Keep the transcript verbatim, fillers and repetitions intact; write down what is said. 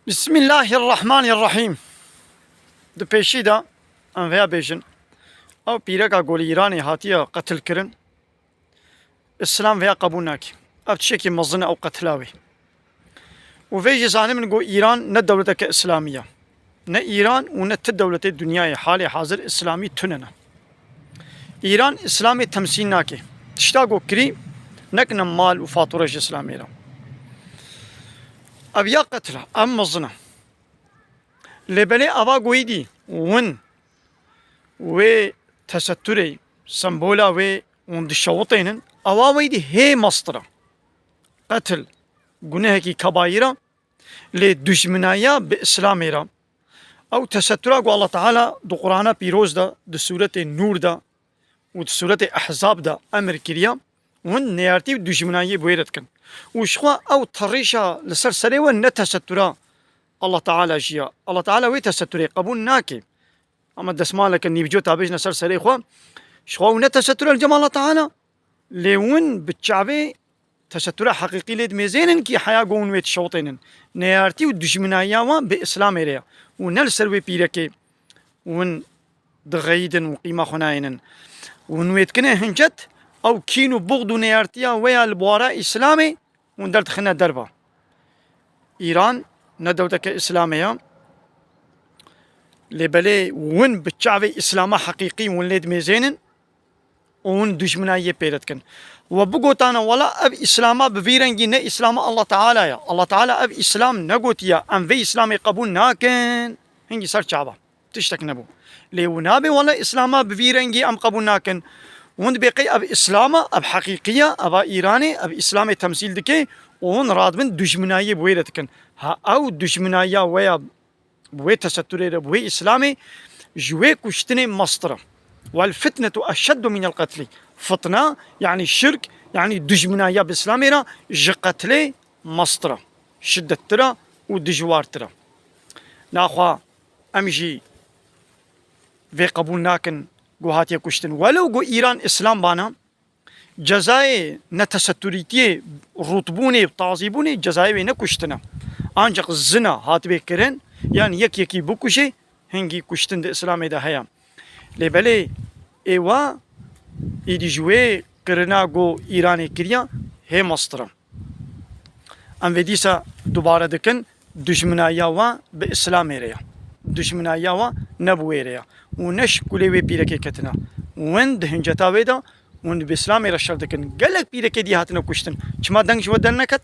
Bismillahirrahmanirrahîm. Di pêşî de em vêya bêjin, ew pîreka ku li Îranê hatiye qetilkirin, Îslam vêya qebûl nake. Ev tiştekî mezin e ew qetila wê. Û vê jî zanibin ku Îran ne dewleteke Îslamî ye. Ne Îran û ne ti dewletê dinyayê halê hazir Îslamî tune ne. Îran Îslamê temsîl nake. Tişta ku kirî nekine mal û fatura ji Îslamê re. Ev ya qetila, ev mezin e. Lê belê ava goyî dî win wê teseturê, sembola wê hûn dişewitênin, ewa weydî hê mestir e. Qetil gunehekî kebayîr e, lê dijminayiya bi Îslamê re. Ew tesetura ku Allah Teala di Qur'ana pîroz de, di sûretê Nûr de û di sûretê Ehzab de emir kiriye, hûn neyartî û dijminayiyê bi wê re dikin. Û jixwe ew terîşa li ser serê we ne tesetura Allah Teala jî ye. Allah Teala wê teseturê qebûl nake. Ama desmaleke nîvco ta bêjine ser serê xwe, jixwe ew ne tesetura li cem Allah Teala, lê hûn bi çavê tesetura heqîqî lê dimêzênin kî heya ku hûn wê dişewitênin. Neyartî û dijminayiya wan bi Îslamê re ye û ne li ser wê pîrekê hûn dixeyidin û qîma xwe nayênin. Hûn wê dikine hincet, ew kîn û buxd û neyartiya we ya li bawara Îslamê hûn derdixine derva. Îran ne dewleteke Îslamê ye. Lê belê win bi çavê Îslama heqîqî win lê dimêzênin û win dijminayiyê pê re dikin. We bigotane, wela ev Îslama bi vî rengî ne Îslama Allah Teala ye. Allah Teala ev Îslam negotiye, em vê Îslamê qebûl nakin. Hingî ser çava. Tiştek nebû. Lê û nabe wela Îslama bi vî rengî em qebûl nakin. Hûn dibê qey ev Îslama, ev heqîqî ye, eva Îranê, ev Îslamê temsîl dike û hûn radibin dijminayiyê bi wê re dikin. Ha ew dijminayiya we ya bi wê teseturê re, bi wê Îslamê, ji wê kuştinê mestir e. Wel fitnetu eşeddu minel qetlî. Fitna, yanî şirk, yanî dijminayiya bi Îslamê re ji qetlê mestir e. Şidettir e û dijwartir e. Naxwe em jî vê qebûl nakin ku hatiye kuştin. Welew ku Îran Îslam bana, cezayê neteseturîtiyê, rûtbûnê, tazîbûnê cezayê wê ne kuştin e. Ancaq zina hatibê kirin, yan yek yekî bikuşê, hingî kuştin di Îslamê de heye. Lê belê êwa êdî ji wê kirina ku Îranê kiriya hê mestir e. Em vê dîsa dubare dikin, dijminayiya wa bi Îslamê re ye. Dijminayiya wa ne bi wê re ye. Û ne ji kulê wê pîrekê ketine. Win di hinceta wê de, win bi Îslamê re şer dikin. Gelek pîrekê dî hatine kuştin. Çima deng ji we derneket?